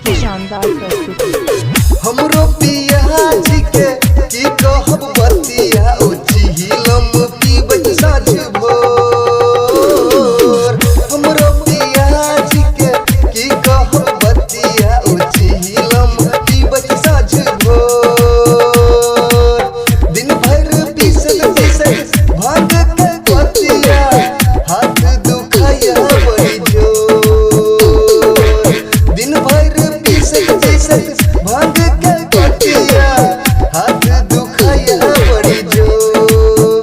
की शानदार प्रस्तुति। हमरो पिया जी के की कहब बतिया, ओ चिहिलम पीबैत साँझ भोर। हमरो पिया जी के की कहब बतिया, ओ चिहिलम पीबैत साँझ भोर। दिन भर पीसत पीसत भांग के बतिया, हाथ दुखाया बड़ी जोर। दिन भर पीसत पीसत भांग के बतिया, हाथ दुखाया बड़ी जोर।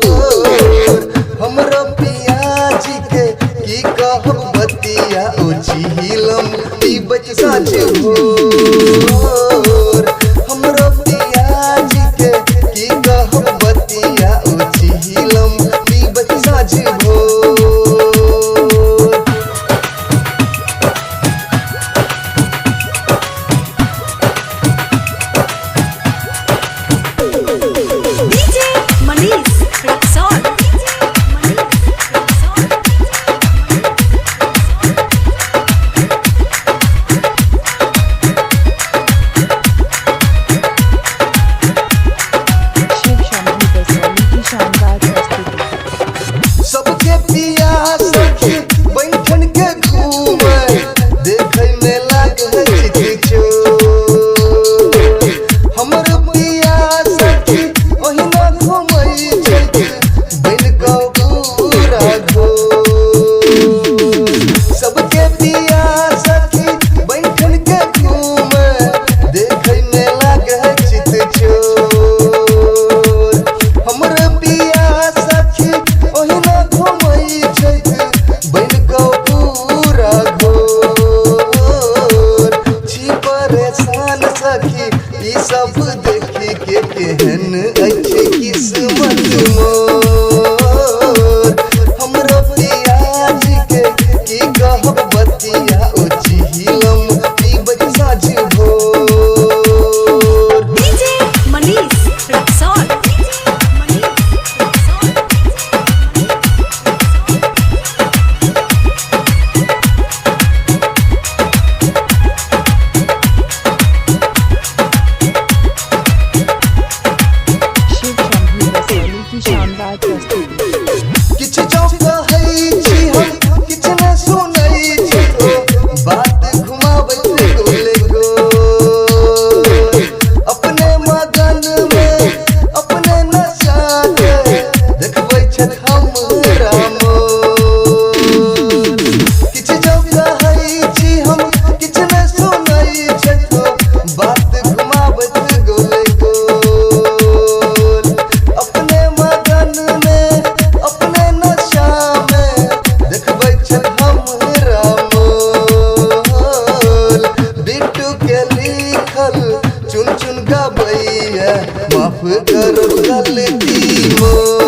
हमरो पिया जी के की कहब बतिया, ओ चिहिलम पीबैत साँझ भोर। हमरो पिया जी के की कहब बतिया, ओ चिहिलम पीबैत साँझ भोर। DJ Manish Raxaul. Shiv Shambhu Basauli की शानदार प्रस्तुति। सबके पिया सखी बैठन के घूमे, देखै में लागै चितचोर। हमर पिया सखी ओहिना घूमै छै बनि कऽ पूरा घोर। सबके पिया सखी बैठन के घूमे, देखै में लागै चितचोर। हमर पिया सखी ओहिना घूमै छै बनि कऽ पूरा घोर। छी परेशान सखी ई सब देखी के, केहन अछि किस्मत मोर। हमरो पिया जी के की कहब बतिया, ओ चिहिलम पीबैत साँझ भोर। DJ Manish Raxaul. Shiv Shambhu Basauli की शानदार प्रस्तुति। किछु जँ कहै छी हम किछु न सुनै छी, ओ बात घुमाबैत गोले गोल। अपने मगन में अपने नशा के देखबै छथि हमरा मोर। किछु जँ कहै छी हम किछु न सुनै छथि, ओ बात घुमाबैत गोले गोल। अपने मगन में अपने नशा में देखबै छथि हमरा मोल। बिट्टू के लिखल चुन चुन गबैया, माफ करब गलती मोर।